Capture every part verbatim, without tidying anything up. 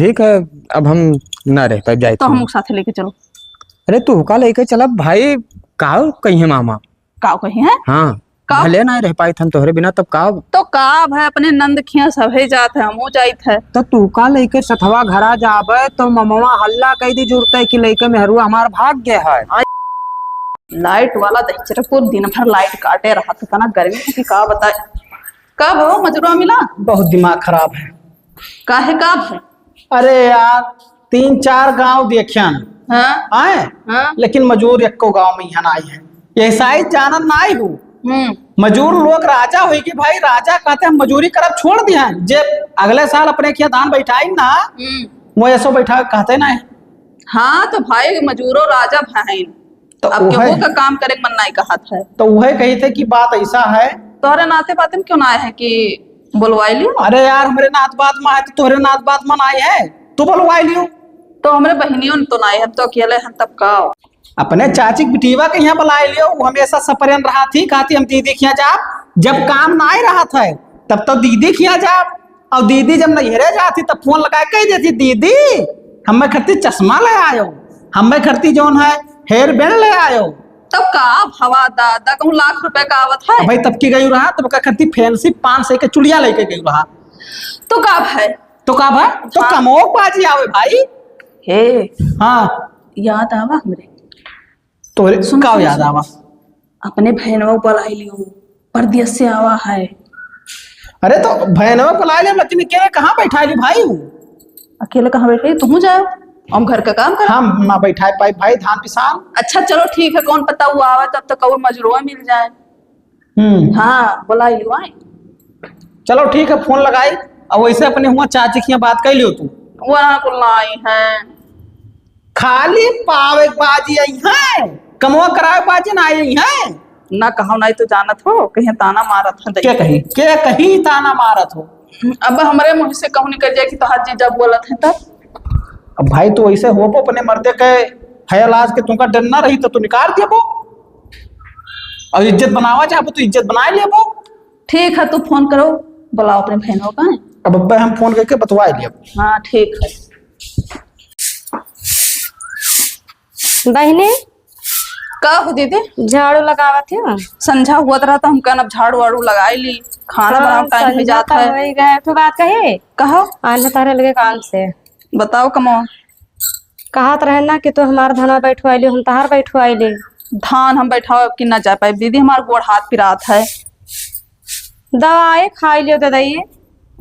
ठीक है, अब हम ना रह पाइब, जाइत तो हई। हमका साथे लेके चलो। अरे, तू का लेके चलब भाई? का कहिहैं मामा? का कहिहैं? हाँ, का? भले ना रह पाइत हम तोहरे बिना, तब का? तो का भाई, अपने नंद खिया सभे जात है, हमहू जाइत है। तो तू का लेके सथवा घरा जाबे, तो ममवा हल्ला कइ दी जुरते कि लइके मेहरुआ हमार भाग गए है। आ, लाइट वाला दहिचरपुर दिन भर लाइट काटे रहत है, इतना गर्मी है कि का बताई। का भवा, मजूरवा मिला? बहुत दिमाग खराब है। काहे, का भय? अरे यार, तीन चार गांव देखियन। हाँ। आए? हाँ। लेकिन मजूर एक्को गांव में यहाँ ना आई है। ये साइज जानन ना आई हूँ। हम्म। मजूर लोग राजा होई कि भाई, राजा कहते हम मजूरी करब छोड़ दिया। जे अगले साल अपने खिया धान बैठाई ना, हम्म। वो ऐसो बैठा कहते ना है। हाँ, तो भाई, मजूरो राजा भाई। तो अब उहे, केहू का काम करे के मन नाई कहत है। तो उहे कही थे कि बात ऐसा है। तोहरे नाते बाते में क्यों ना आए हैं कि बुलवाई लियो? अरे यार, हमरे नात बात में आए तो तोहरे नात बात में ना आए है, तू बुलवाई लियो। तो हमरे बहिनियों ने तो ना आए, हम तो अकेले हैं, तब का? अपने चाची के बिटिया के यहाँ बुलाए लियो, वो हमेशा सपरेन रहा थी, कहती हम दीदी के यहाँ जाब, जब काम ना आए रहा था, तब तो दीदी के यहाँ जाब। और दीदी जब नैहरे जाती तब फोन लगाए कह देती, "दीदी, हमें खरती चश्मा ले आयो, हमें खरती जौन है हेयर बैंड ले आयो।" तब का भवा दादा, कहूँ लाख रुपए का आवत है। भाई तब की गई रहा, तब का खरती फैंसी पाँच सौ के चुड़िया लेके गई रहा। तो का भाई? तो का भाई? तो हाँ। कमो बाजी आवे भाई। हे। हाँ। याद आवा हमरे। तोरे सुन, का सुन, याद सुन। आवा? अपने भैनवा बुलाई लियो, परदेस से आवा है। अरे तो भैनवा बुलाई लियो, लेकिन अकेले कहाँ बैठाई ली भाई? अकेले कहाँ बैठाई? तुहूँ जाओ, हम घर का काम करब। हम ना बैठाई पाई भाई, धान पिसान। अच्छा चलो ठीक है, कौन पता वो आवे तब तक और मजूरवा मिल जाए। हम्म। हाँ, बुलाई लियो, आए। चलो ठीक है, फोन लगाई। अब वैसे अपने हुआ चाची के यहाँ बात कर लियो तू। वो ना कुल आई है। खाली पावे के बाजी आई है, कमवा करावे के बाजी ना आई है। ना कहो, नहीं तो जानत हो, कहीं ताना मारत है, के कही, के कही ताना मारत हो? अब हमरे मुँह से कहूँ निकल जाए कि तोहार जीजा बोलत है तब? अब भाई तू ऐसे हो अपने मर्दे के ख्याल आज के तुमका डर ना रही तो तू निकाल देबो, और इज्जत बनावा चाहबो तो इज्जत बनाए लेबो। ठीक है, तू फोन करो, बुलाओ अपने बहनों का। अब अब्बे हम फोन करके बतवा लिया। हाँ, ठीक है। बहिनी, का हो दीदी? झाड़ू लगावत है। संझा हुआ रहा तो हम कहन अब झाड़ू वाड़ू लगाई ली, खाना हाँ, बनाओ, टाइम हो संझा जात तो है। हो ही गया। एक ठो बात कही? कहो। आने तारे लगे काम से। बताओ कमो। कहत रहे ना कि तू हमार धनवा बैठवाई ली, हम तहार बैठवाई ली। धान हम बैठाओ कि ना जा पाए दीदी, हमार गोड़ हाथ पिरात है। दवाई खाई लियो दे दई।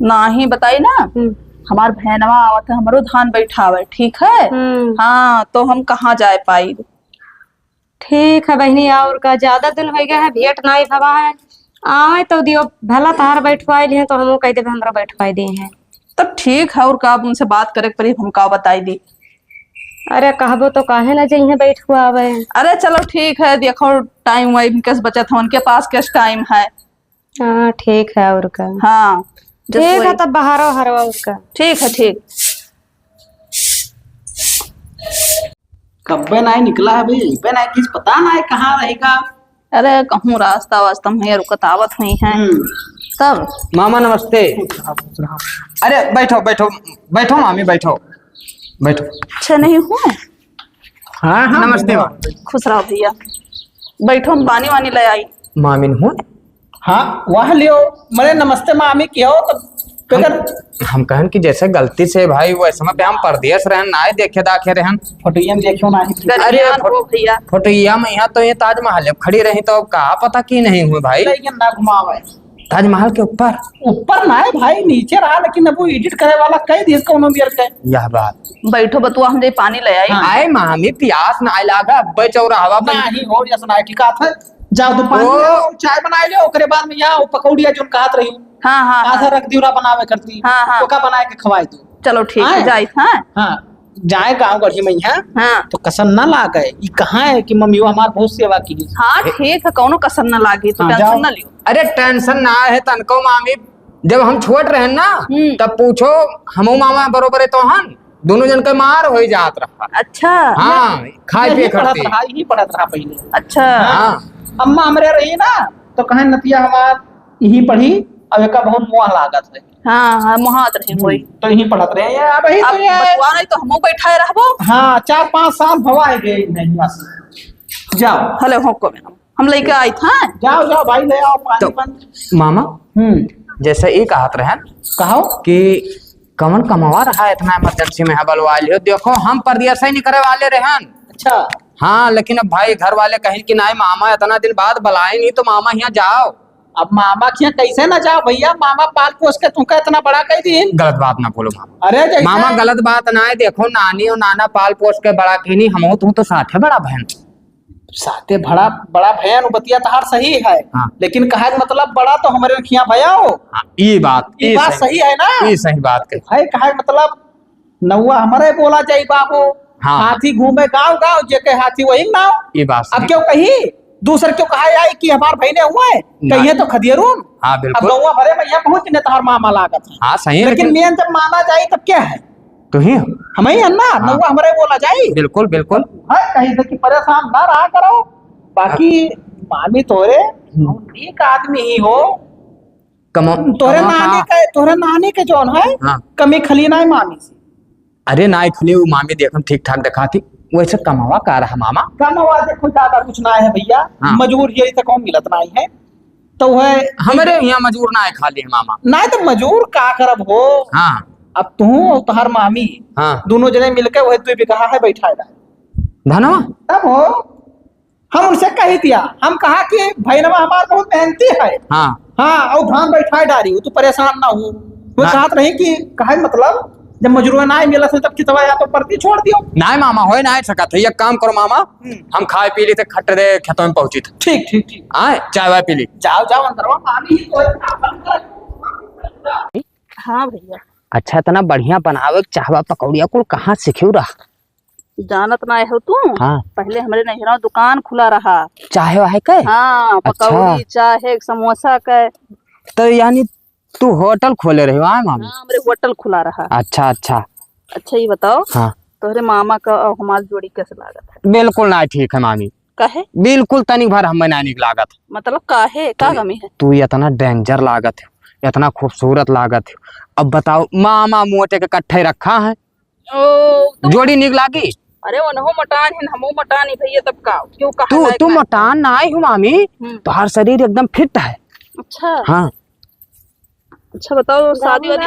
नाही बताई ना, हम्म। हमार बहनवा आवत है, हमरो धान बैठावे, ठीक है? हम्म। हाँ, तो हम कहाँ जाए पाई? ठीक है बहिनी, और का, ज्यादा दिन हो गया है, भेंट नाही भवा है। आवे तो दियो, भला तहार बैठवाई ली है, तो हमहू कह देबे, हमरा बैठवाई दी है। तब ठीक है, और का, अब उनसे बात करे के पड़ी, हम का बताई दी। अरे कहबो तो काहे ना जइहे बैठवावे। अरे चलो ठीक है, देखो टाइम वाइम कैसे बचत है, उनके पास कैसे टाइम है। हाँ, ठीक है, और का। हाँ, just ठीक है, वही। तब बाहरो हरवा और का। ठीक है, ठीक। कब्बे नाई निकला है भाई, यहीं पे नाई, किस पता नाई कहाँ रहेगा। अरे, कहूँ रास्ता वास्ता में रुकत आवत हुई है। हम्म। तब? मामा नमस्ते। अरे, बैठो, बैठो, बैठो मामी, बैठो, बैठो। अच्छा नहीं हुआ? हाँ, हाँ, नमस्ते माँ। खुश रहो भैया, बैठो, हम पानी वानी ले आई। मामिन हूँ। हाँ, वह लियो, मरे नमस्ते मामी कियो, तो हम, फिकर हम कहन कि जैसे गलती से भाई, वो समय पे हम परदेस रहन, ना देखे दाखे रहन। फोटोइया में देखियो ना। अरे गरियान फोट-, हो भैया। फोटोइया में यहाँ तो ये ताजमहल जब खड़ी रही, तो अब का पता की नहीं हुई भाई। लेकिन ना घुमावे। ताजमहल के ऊपर? ऊपर ना है भाई, नीचे रहा, लेकिन अब वो edit करे वाला कह दिए कौनो बियर के। यह बात। बैठो बतुआ, हम जे पानी ले आई। हाँ। आए मामी, प्यास ना आए लागा, अब्बे चौराहवा पर। नाही हो, जैसा ना है, ठीक है। जाओ तू पानी ओ। ले आओ, चाय बनाए ले, ओकरे बाद में यहाँ वो पकौड़िया जोन कहत रही। हाँ, हाँ, आधा हाँ। रख दियो, बनावे करती। हाँ, हाँ। ओका बनाए के खवाए दो। चलो ठीक है, आए? जाइत, हाँ। हाँ। जाए गाँव गढ़ी में यहाँ, हाँ। तो कसन ना लागे। ई कहाँ है कि मम्मियो हमार बहुत सेवा की। हाँ, ठीक है, कौनो कसन ना लागे, तो हाँ, tension जाओ। ना लियो। अरे tension ना है तनको मामी, जब हम छोट रहन ना, हम्म। तब पूछो, हमहू मामा बरोबर है तो हन, दोनों जन के मार होई जात रहा। अच्छा। हाँ, यही, खाए यही पिए पढ़त खरती। रहा, यही पढ़त रहा पहले। अच्छा। हाँ। अम्मा हमरे रही ना, तो कहें नतिया हमार यही पढ़ी, अब एका बहुत मोह लागत है। हाँ, हाँ, मोहात रहे हम्म, कोई। तो यहीं पढ़त रहे हैं। अब यही तो अब ये बचवा नहीं तो हमहू बैठाए रहबो। हाँ, चार पाँच साल भवा है गए नहीं बस। जाओ। हेलो, हो को मैडम, हम लेके आई था। जाओ, जाओ भाई, ले आओ पानी तो पानी। मामा, हम्म। जैसे ई कहत रहन कहो। कि कवन कमवा रहा इतना emergency में है बलवाइल हो। देखो, हम परदेस ही निकरे वाले रहन। अच्छा। हाँ, लेकिन अब भाई घर वाले कहिन कि नाहीं मामा इतना दिन बाद बलाए नहीं तो मामा यहाँ जाओ। अब मामा के यहाँ कैसे ना जाओ भैया, मामा पाल पोस के तुमका इतना बड़ा कइ दीन। गलत बात ना बोलो मामा। अरे जैसे मामा गलत बात ना है, देखो नानी और नाना पाल पोस के बड़ा कइनी, हमहू तू तो साथे बड़ा बहन। साथे बड़ा, बड़ा बहन, बतिया तहार सही है। हाँ। लेकिन कहे के मतलब बड़ा तो हमरे खिया भया हो। हाँ, ई बात, ई ई बात सही। सही है ना? ई सही बात कही। है, कहे के मतलब नउआ हमरे बोला जाई बाबू। हाँ। हाथी घूमे गाँव गाँव, जेके हाथी वही नाव। ई बात अब सही। क्यों कही, दूसर क्यों कहा जाए कि हमार भाई ने हुआ है, ना। कहिए तो खदियरून। हाँ, अब बिल्कुल। गौवा भरे में यहाँ पहुँच ने तहार मामा लागत है। हाँ, सही है, लेकिन लेकिन main जब माना जाए तब क्या है? तू ही हो। हम ही है ना, हाँ। नउआ हमरे बोला जाए। बिल्कुल, बिल्कुल। है, कहीं से कि परेशान ना रहा करो। बाकी हाँ। मामी तोरे हम्म। नीक आदमी ही हो। कमा-, तोरे कमा नानी का? के, तोरे नानी के जौन है, हाँ। कमी खली ना है मामी से। अरे नाहीं खली, उ मामी देखन ठीक ठाक देखाती। वैसे कमवा का रहा मामा? कमवा देखो ज्यादा कुछ ना है भैया, हाँ। मजूर यही तक मिलत नाहीं है। तो वह हमरे यहाँ मजूर नाहीं खाली है मामा। नाहीं तो मजूर का करब हो? हाँ। अब तू और तोहार मामी हाँ। दोनों जने मिलके वह दुई बीघा है बैठा है धनवा? तब हो। हम उनसे कही दिया, हम कहा कि भैनवा हमार बहुत मेहनती है। हाँ। हाँ, और धान बैठाए डारी, तू परेशान ना हो। वो ना। कहत रही कि कहे मतलब, जब मजूरवा ना मिलत है, तब खेतवा या तो परती छोड़ दियो। नाहीं मामा, होए नाहीं सकत है। एक काम करो मामा, हम्म। हम खाए पी ली थे, खट दे खेतवा में पहुँची थे। ठीक, ठीक, ठीक। आए, चाय वाय पी ली। जाओ, जाओ, अंदरवा पानी ही तो है। हाँ भैया। अच्छा, इतना बढ़िया बनावे के चाहवा पकौड़िया कुल कहाँ सीखियो रहा? जानत नाहीं हो तू? हाँ। पहले हमरे नैहरा दुकान खुला रहा। चाहे वाहे के? हाँ, अच्छा। पकौड़ी, चाहे, समोसा के। तो यानी तू होटल खोले रही हो, हाँ मामी? हाँ, हमरे होटल खुला रहा। अच्छा, अच्छा। अच्छा, ये बताओ, हाँ। तोहरे मामा का और हमार जोड़ी कैसे लागत है? बिल्कुल ना ठीक है मामी। काहे? बिल्कुल तनिक भर हमें ना नीक लागत। मतलब काहे? का तू, कमी है? तू इतना danger लागत है, इतना खूबसूरत लागत है। अब बताओ, मामा मोटे के कट्ठे रखा है, ओ, तो जोड़ी नीक लागी? अरे, ओनहु मटान है, हमहु मटान ही भैया, तब का? क्यों कहा तू, लायक तू ना? मटान ना आई हूँ मामी, हम्म। तोहार शरीर एकदम fit है। अच्छा। हाँ। अच्छा, बताओ, शादी वादी?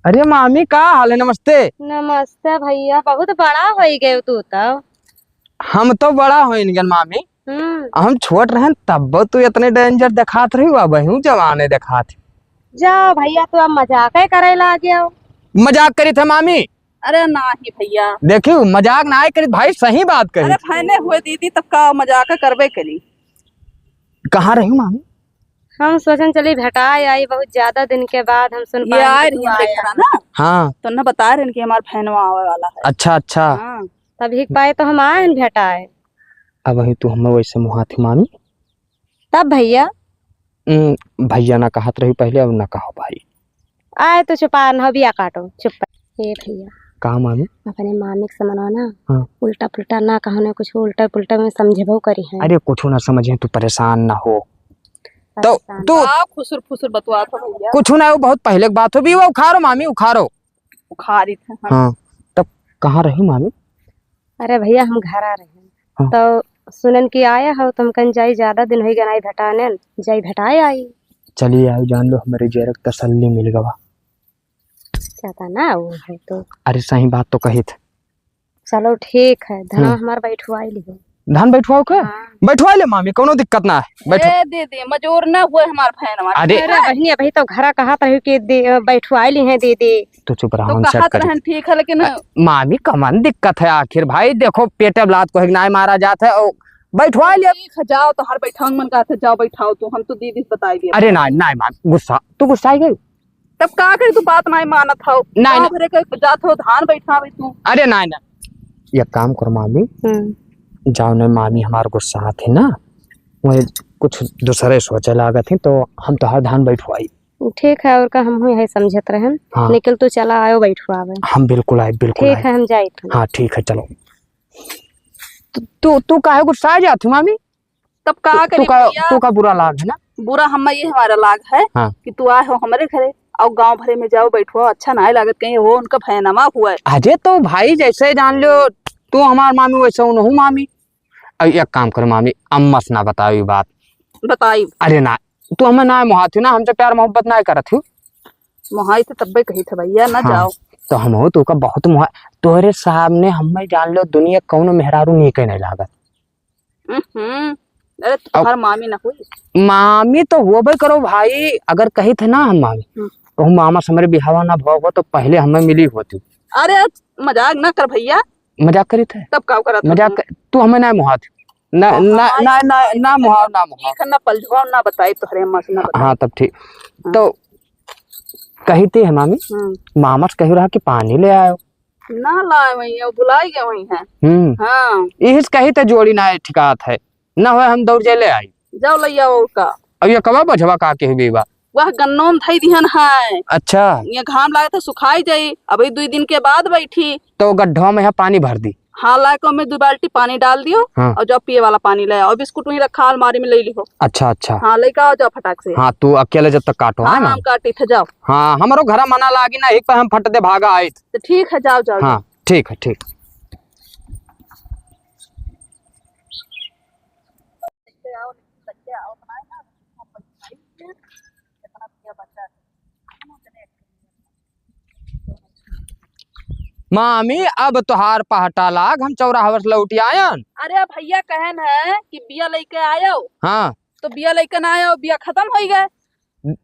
अरे मामी, का हाल है? नमस्ते। नमस्ते भैया, बहुत बड़ा होई गए तू तो। हम तो बड़ा होइन गन मामी। हम्म। हम छोट रहन तब तू इतने danger देखात रही, अब हूँ जवाने देखात। जाओ भैया, तू अब मजाक ही करे लागे हो। मजाक करी थे मामी? अरे नाही भैया। देखियो, मजाक नाही करी भाई, सही बात कही। अरे भैने हुए दीदी, तब का मजाक करबे करी। कहाँ रही मामी? हम सोचन चली भेटाए आई, बहुत ज्यादा दिन के बाद हम सुन ये पाएन आए कि रही तू हमरे आया। घर ना। हाँ। तो ना बता रहे कि हमार भैनवा आवे वाला है। अच्छा, अच्छा। हाँ। तब हिक पाए तो हम आए न भेटाए। अब वही तू हमें वैसे मुहाथी मामी। तब भैया? उम, भैया ना कहत रही पहले, अब ना कहो भाई। आए तो चुपा न हो, बिया काटो, चुप। ए भैया। का मामी? अपने मामी के समनवा ना, हाँ। उल्टा पुल्टा ना कहो ना कुछ, उल्टा पुल्टा में समझबो करी है। अरे कुछ ना समझे, तू परेशान ना हो। तो परेशान। तू का खुसुर फुसुर बतुआत हो भैया? कुछ ना, वो बहुत पहले के बात हो भी, वो उखाड़ो मामी, उखाड़ो। उखाड़ी थे, हाँ। हाँ, तब कहाँ रही मामी? अरे भैया, हम घर आ रहे हैं। हाँ। तो सुनन कि आया हो, तो हम कहन जाई, ज्यादा दिन होई गए नाई भेटाने, जाई भेटाए आई। चलिए आई, जान लो, हमरे जियरा के तसल्ली मिल गवा। ज्यादा ना वो है तो। अरे सही बात तो कही थे। चलो ठीक है, धनवा हम्म। हमार बैठवाई ली। धान बैठवाओ के? हाँ। बैठवा ले मामी, कोनो दिक्कत ना है। बैठो। ए दीदी, मजूर ना हुए हमार भैनवा। अरे। अरे बहिनी, अभी तो घरा कहत रही कि दे-, बैठवाई ली है दीदी। तू चुप रहो, तो हम set कहत करी। रहन ठीक है, लेकिन अ, मामी, कमन दिक्कत है आखिर भाई? देखो, पेटे लात को हिक नाय मारा जात है, और बैठवा ले। ठीक है, जाओ, तोहार बैठाउन मन कहत है, जाओ बैठाओ तू, हम तो दीदी से बताई दिया। अरे ना, ना मामी, गुस्सा, तू गुस्सा ही गई। तब का करी, तू बात नाय मानत हो। नाय, गाँव ना। भरे के जात हो, धान बैठावे तू। अरे नाय, ना। एक काम करो मामी, हम्म। जाओ ना मामी, हमार गुस्सा आत है ना, वही कुछ दूसरे सोचे लागत है, तो हम तोहार धान बैठवाई। ठीक है, और का, हम यही समझत रहन। हाँ। निकल तू चला आयो बैठवावे। हम बिल्कुल आए, बिल्कुल ठीक आए। है, हम जाइत हन। हाँ, ठीक है, चलो। तू, तू, तू काहे गुस्सा जात हो मामी? तब का तू, तू करी का, भैया? तू का बुरा लाग है ना? बुरा हम्मा ये हमारा लाग है हाँ। कि तू आए हो हमरे घरे, अउ गाँव भरे में जाओ बैठो, अच्छा नाहीं लागत, कहीं हो उनका भयनमा हुआ है। अरे तो भाई जैसे जान लो, तू हमार मामी वैसे उनहू मामी। अब एक काम करो मामी, अम्मा से ना बताओ ये बात। बताई। अरे ना, तू हमें ना मोहात हो ना, हमसे प्यार मोहब्बत ना करत हो। मोहाई तो तब्बे कही थे भैया, ना हाँ, जाओ। तो हम हो तो का बहुत मोहा, तोरे सामने हमें जान लो, दुनिया कौनो मेहरारू नीके नहीं लागत। हम्म, अरे अब तोहार मामी ना हुई। मामी तो होबे करो भाई, अगर कही थे ना हम मामी, हम्म। कहूँ मामा से हमरे बिहावा ना भवा हो तो पहले हमें मिली होती। अरे मजाक ना कर भैया। मजाक करी थे? तब का करत हो क-, तू हमें ना मोहात। ना, ना, हाँ, ना, ना, ना मोहाव, ना मोहाव। ठीक है, ना पलझुआव, ना बताई तोहरे अम्मा से, ना बताई। हाँ, तब ठीक। हाँ। तो कही थे है मामी, हम्म। मामा से कही रहा कि पानी ले आयो। ना लाए वही, वो भुलाई गए वही हैं। हम्म। हाँ। यही से कही थे जोड़ी ना ठिकात है, ना होए हम दौड़ जाए ले आई। जाओ ले आओ का। अब ये कबा बझवा का के हुई बा? वह गन्नों में धई दिहन है। अच्छा। ये घाम लागत है, सुखाई जाई, अभी दुई दिन के बाद बैठी। तो गड्ढवा में यहाँ पानी भर दी। हाँ, लायक में दो बाल्टी पानी डाल दियो हाँ। और जाओ पिए वाला पानी ले आओ, बिस्कुट वहीं रखा अलमारी में ले लिहो। अच्छा, अच्छा। हाँ, लेके आओ, जाओ फटाक से। हाँ, तू अकेले जब तक काटो, हाँ, है ना? हम काटी थे, जाओ। हाँ, हमरो घरा मना लागी ना, एक पे हम फट दे भागा आइत। तो ठीक है, जाओ, जाओ, हाँ, जाओ। ठीक है, ठीक। मामी, अब तोहार पहटा लाग, हम चौराहवर से लौट आयन। अरे भैया कहन है कि बिया लेके आयो। हाँ। तो बिया लेके ना आयो, बिया खत्म होई गए।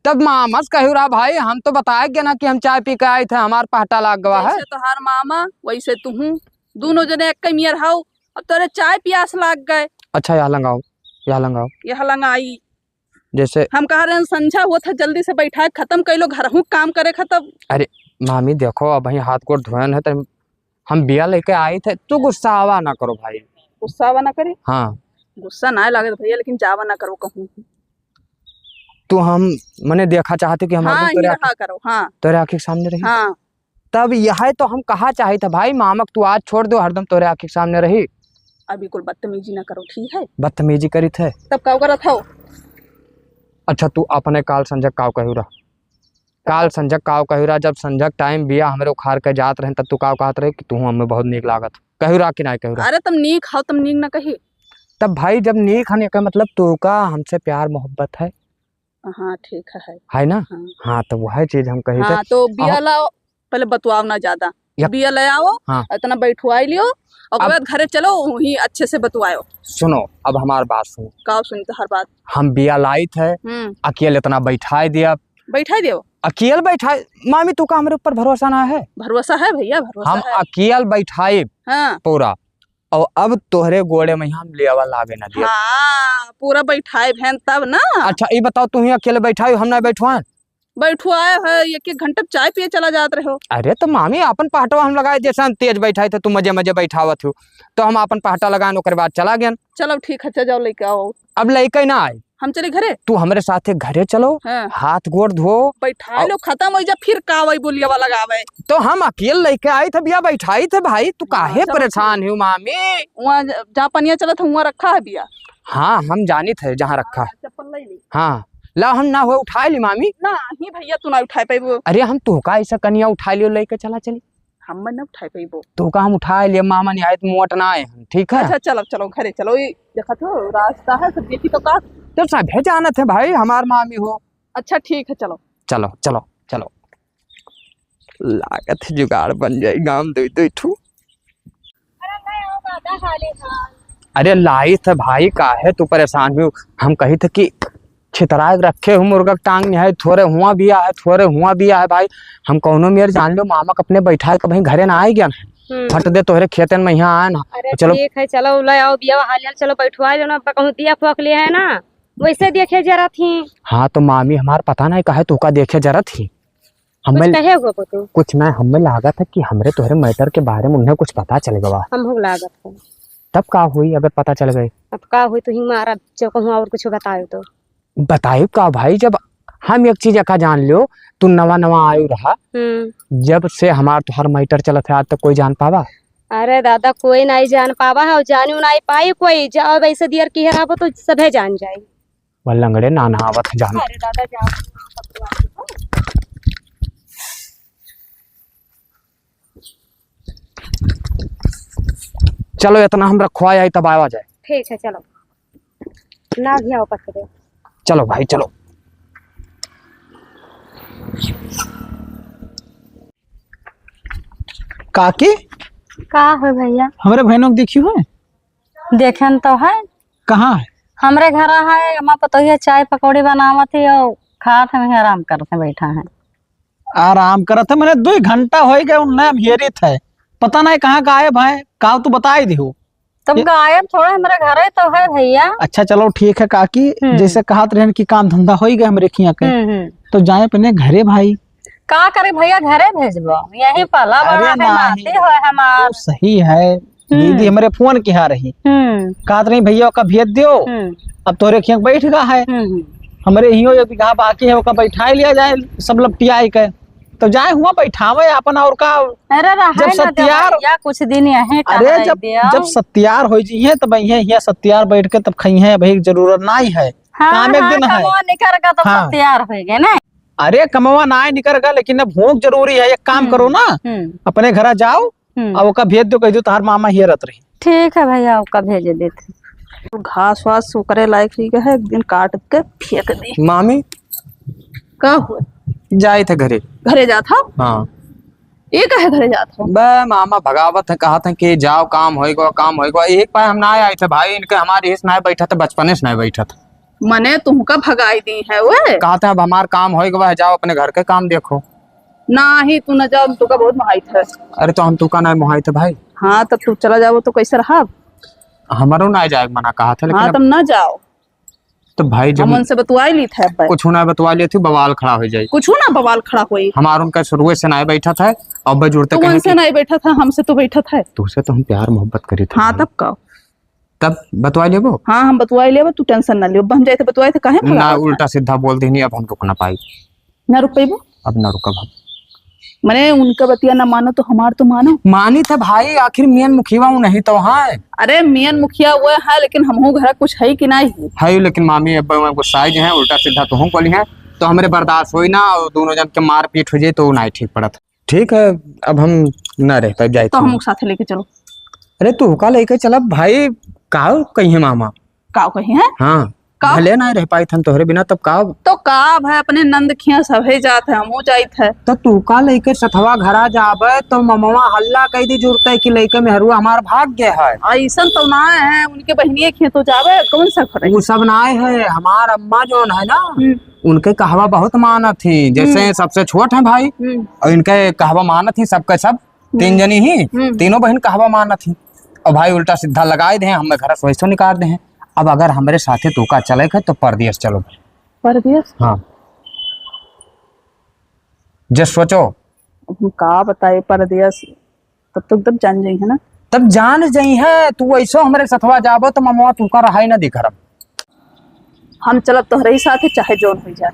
तब मामा से कहू रहा भाई, हम तो बताए गए ना कि हम चाय पी के आए थे, हमार पहटा लाग गवा है। जैसे तोहार मामा, वैसे तुहू। दोनों जने एक ही मियर हाउ, अब तोरे चाय पियास लाग गए। अच्छा, यहाँ लंगाओ, यहाँ लंगाओ। यहाँ लंगाई। जैसे हम कह रहे हैं, संझा हुआ था, जल्दी से बैठा है, खत्म कर लो, घर हूँ काम करे खत्म। अरे मामी देखो, अब वहीं हाथ गोड़ धोयन है, तो हम बिया लेके आई थे, तू गुस्सा आवा ना करो भाई। गुस्सा आवा ना करे? हाँ। गुस्सा ना लगे भैया, लेकिन जावा ना करो कहूँ। तू हम मने देखा चाहते कि हम हाँ, हरदम तोरे ही आँखी, रहा करो, हाँ। तोरे आँखी के सामने रही। हाँ। तब यह तो हम कहा चाहित है भाई, मामक तू आज छोड़ दो, हरदम तोरे आँखी के सामने रही। अब बिल्कुल बदतमीजी ना करो, ठीक है? बदतमीजी करित है। तब का करत हो? अच्छा, तू अपने काल संझक काव कहू रहा? काल संझक काव कहू रहा? जब संझक टाइम बिया हमरे उखाड़ के जात रहे, तब तू काव कहत रहे कि तू हमें बहुत नीक लागत? कहू रहा कि नहीं कहू रहा? अरे, तुम नीक हो, तुम नीक ना कही। तब भाई, जब नीक हन, एकर मतलब तू का हमसे प्यार मोहब्बत है? हाँ, ठीक है। है ना? हाँ। हाँ, तो वह चीज हम कही थे। हाँ, तो बिया लाओ, पहले बतुआओ ना ज्यादा। या बिया ले आओ, हाँ। इतना बैठवाई लियो, ओकर अब बाद घरे चलो, वहीं अच्छे से बतुआओ। सुनो, अब हमार बात सुनो। का सुनते हर बात? हम बिया लाइत है, हम्म। अकेल इतना बैठाए दिया। बैठाए दियो? अकेल बैठाए, मामी, तू का हमरे ऊपर भरोसा ना है? भरोसा है भैया, भरोसा हम है। अकेल बैठाए हाँ। पूरा। और अब तोहरे गोड़े में हम लेवा लागे ना दिया। हाँ, पूरा बैठाए भेन तब ना। अच्छा, ई बताओ, तू ही अकेले बैठाए, हम ना बैठवाए? बैठवाए है, एक एक घंटा चाय पिए चला जात रहे हो। अरे, तो मामी, अपन पहटवा हम लगाए, जैसे हम तेज बैठाए थे, तू मजे मजे बैठावत हो, तो हम अपन पहटा लगाए, ओकर बाद चला गए। चलो, ठीक है, चल जाओ, लेके आओ। अब लेके ना आए। हम चले घरे? तू हमरे साथे घरे चलो, हाँ। हाथ गोड़ धो। बैठा और लो, खत्म हो जा, फिर का वही बोलिया वाला गावे। तो हम अकेल लेके आई थे, बिया बैठाई थे भाई, तू हाँ, काहे चलो परेशान ठीक। हो मामी? वहाँ ज-, जहाँ पनिया चलत है, वहाँ रखा है बिया। हाँ, हम जानित है जहाँ रखा है। चप्पल ले ली। हाँ, ला हम ना हो उठा ली मामी। ना, ही भैया तू ना उठा पाइबो। अरे हम तू का ऐसा कनिया उठा लियो लेके चला चली। हम ना उठा पाइबो। तो का हम उठा लिए, मामा नहीं आए तो मोट ना आए हम, ठीक है? अच्छा, चलो, चलो, घरे चलो, ये देखा तो रास्ता है, सब देखी तो का। तो सभे जानत है भाई, हमार मामी हो। अच्छा, ठीक है, चलो। चलो, चलो, चलो। लागत है जुगाड़ बन जाई, गाम दुई, दुई ठू। अरे लाइत है भाई, काहे तू परेशान हो? हम कही थे कि छितराए के रखे हूँ मुर्गा के टांग निहाई, थोरे हुआ बिया है, थोरे हुआ बिया है भाई। हम कौनो मेर जान लो, मामा के अपने बैठा के कहीं घरे ना आए गया ना। हम्म। फट दे तोहरे खेतन में यहाँ आए ना। अरे चलो। ठीक है, चलो ले आओ बिया हाल हाल, चलो बैठवा लो ना, कहूँ दिया फोक ले है ना, वैसे देखे जरा थी। हाँ तो मामी हमार पता नहीं काहे तू का देखे जरा थी। हमें कुछ कहे हो को तू? कुछ ना, हमें लागत है कि हमरे तोहरे मैटर के बारे में उन्हें कुछ पता चल गवा। हम हो लागत है। तब का हुई अगर पता चल गए? अब का हुई, तू ही मारा जो कहूँ और कुछ बताओ तो। बताइब का भाई, जब हम एक चीज का जान लो, तू नवा नवा आयु रहा, हम्म। जब से हमार तोहार मैटर चलत है, आज तक कोई जान पावा? अरे दादा, कोई नहीं जान पावा है और जानी नहीं पाई कोई। जब ऐसे दियर की है, तो सभे जान जाए। वह लंगड़े ना नहावत है जान। अरे दादा, जाओ। चलो, इतना हम रखवाए आई, तब आवा जाए। ठीक है, चलो। ना भी आओ पकड़े। चलो भाई, चलो। काकी? का है भैया? हमरे बहनों को देखियो है? देखेन तो है। कहाँ है? हमरे घर है, अम्मा पतोहिया चाय पकौड़ी बनावत है और खात है, आराम करत है, बैठा है। आराम करत है, मने दुई घंटा होई गए, उन्हें हम हेरित है, पता नहीं कहाँ गायब है। का तू बताई दिहो? तब ये गायब थोड़ा, हमरे घरे तो है भैया। अच्छा चलो ठीक है काकी, हम्म। जैसे कहत रहन कि काम धंधा होई गए हमरे खिया के, हम्म, हम्म। तो जाए अपने घरे भाई। का करे भैया, घरे भेजबो, यहीं पला अरे बड़ा है, नहीं, नाती हो हमार। वो सही है, हम्म। दीदी हमरे फोन किहा रही, हम्म। कहत रही भैया का भेज दियो, हम्म। अब तोरे खिया बैठ गा है, हम्म, हम्म। हमरे हियो एक बीघा बाकी है, ओका बैठाए लिया जाए सब लपटियाई के। तो जाए हुआ बैठावे आपन, और का। अरे रहे जब ना सत्यार देवैया, कुछ दिन यहीं अरे टहराई जब, दिया। जब सत्यार हो जी है तब यहीं, यहाँ सत्यार बैठ के तब खाई है, अभी जरूरत नहीं है। हाँ, काम एक हाँ, दिन है। कमवा निकर का तो हाँ। सत्यार हो गए ना। अरे कमवा ना निकर का, लेकिन अब भोंक जरूरी है। एक काम हम्म, करो ना, हम्म। अपने घरा जाओ, हम्म। अब ओका भेज दो, कह दो तोहार मामा हियरत रही। ठीक है भैया, ओका भेज देते। घास वास ओकरे लायक ही है, एक दिन काट के फेंक दे। मामी, का हुआ? जाए थे घरे। घरे जात हो? हाँ। ये काहे घरे जात हो? बे मामा भगावत है, कहत है कि जाओ, काम होई गवा, काम होई गवा। एक पाए हम ना आए थे भाई, इनके हमारे हिस ना बैठा थे, बचपने से ना बैठा था। मने तुमका भगाई दी है ओए? कहत है अब हमार काम होई गवा है, जाओ अपने घर के काम देखो। नाही, तू न जाओ, तुका बहुत मोहाइत है। अरे तो हम तुका ना मोहाइत है भाई। हाँ, तब तू चला जाओ तो कैसे रहा? हमारो ना जाए मना कहत है, लेकिन हाँ, अब तब ना जाओ। तो भाई, जब हम उनसे बतुआ ली थे, अब कुछ ना बतुआ लिए थे, बवाल खड़ा हो जाए। कुछ ना बवाल खड़ा होई। हमार उनका शुरुए से ना बैठा था, अब जुड़ते तू कहें उनसे कि ना बैठा था, हमसे तो बैठा था। तुझसे तो हम प्यार मोहब्बत करी थे हाँ, भाई। तब का? तब बतुआ लेबो? हाँ, हम बतुआ लेबो, तू tension ना लियो। अब हम जाए थे बतुआए थे, काहे ना, भगावत है? उल्टा सीधा बोल देनी, अब हम रुक ना पाई। ना रुक पाइबो? अब ना रुकब हम। मने उनका बतिया ना मानो तो हमार तो मानो। मानी था भाई, आखिर मेन मुखिया वो नहीं तो है। अरे मेन मुखिया वो है, लेकिन हमहू घर कुछ है कि नहीं? है, लेकिन मामी अब गुस्साए जे हैं, उल्टा सीधा तो हम बोली हैं, तो हमरे बर्दाश्त होई ना, और दोनों जन के मारपीट हो जाए तो नहीं ठीक पड़त। ठीक है, अब हम ना रह पाए, जाए तो थे। हमको साथे लेके चलो। अरे तू का लेके चलब भाई, का कही है मामा? का कही है? हाँ, का? भले ना रह पाई थन तोहरे बिना, तब का? तो का भाई, अपने नंद खिया सभे जात है, हमहू जाइत है। तो तू का लेके सथवा घरा जाबे, तो ममवा हल्ला कह दी जुड़ते कि लेके मेहरुआ हमार भाग गया है। ऐसन तो ना है, उनके बहिनिये खिया तो जाबे, कौन सा फर्क? वो सब ना है, हमार अम्मा जौन है ना, हम्म। उनके कहवा बहुत मानत ही, जैसे हम्म। सबसे छोट है भाई, हम्म। और इनके कहवा मानत ही सबका सब, तीन हम्म। जनी ही, हम्म। तीनों बहिन कहवा मानत ही। और भाई उल्टा सीधा लगाए दे, हमें घर से वैसे निकाल दे। अब अगर हमरे साथे तोका चले के तो परदेस चलो। परदेस? हाँ। जे सोचो। अब हम का बताए परदेस, तब तो एकदम जान जाई है ना। तब जान जाई है, तू ऐसो हमरे सथवा जाबो तो ममवा तू का रहाई ना दी करब। हम चलब तोहरे ही साथे, चाहे जौन हो जाए।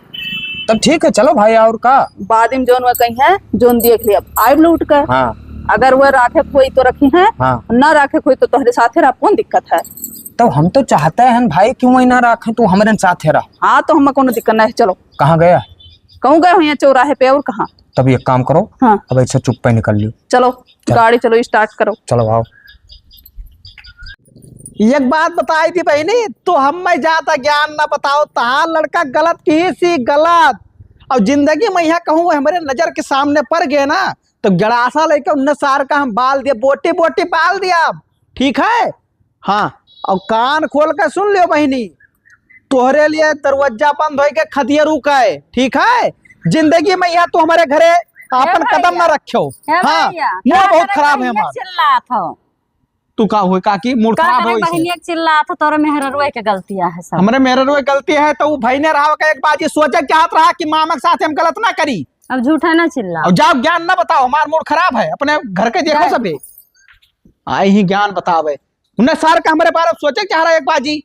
तब ठीक है, चलो भाई, और का? बाद में जौन वह कही है, जौन देख लिया, आइब लौट कर। हाँ। अगर वह राखे कोई तो रखी है, हाँ। ना राखे कोई तो तोहरे साथे रह, कौन दिक्कत है? तो हम तो चाहते हैं भाई, क्यों वही ना रखे, तू हमरे साथे रह। हाँ, तो हमें कोनो दिक्कत नहीं है, चलो। कहाँ गया? कहूँ गए हो यहाँ चौराहे पे, और कहाँ? तब एक काम करो, हाँ। अब ऐसे चुप्पे निकल लियो। चलो, चल। गाड़ी चलो, start करो। चलो, आओ। एक बात बताई थी बहिनी, तो हमें ज्यादा ज्ञान ना बताओ, तहार लड़का गलत की सी गलत। और जिंदगी में यहाँ कहूँ हमरे नजर के सामने पड़ गए ना, तो गड़ासा लेके उन्नीस साल का हम बाल दिए, बोटी बोटी बाल दिया, ठीक है? हाँ, और कान खोल के सुन लियो बहिनी, तोहरे लिए दरवाजा बंद होई के खदिया रुका है, ठीक है? जिंदगी में यहाँ तू हमारे घरे आपन कदम ना रखियो। हाँ, मूड बहुत खराब है हमार। चिल्लात हो। तू का हुए काकी, मूड खराब होई से? बहिनिया के चिल्लात हो, तोरे मेहररुए के गलतिया है सब। हमरे मेहररुए के गलती है, तो वो भाई ने रहा का एक बाजी सोचे चाहत रहा कि मामा के साथ हम गलत ना करी। अब झूठा ना चिल्ला। और जाओ, ज्ञान ना बताओ, हमार मूड खराब है, अपने घर के देखो सबे। आई ही ज्ञान बतावे। उन्हें सार का हमरे बारे में सोचे चाह रहा है एक बाजी।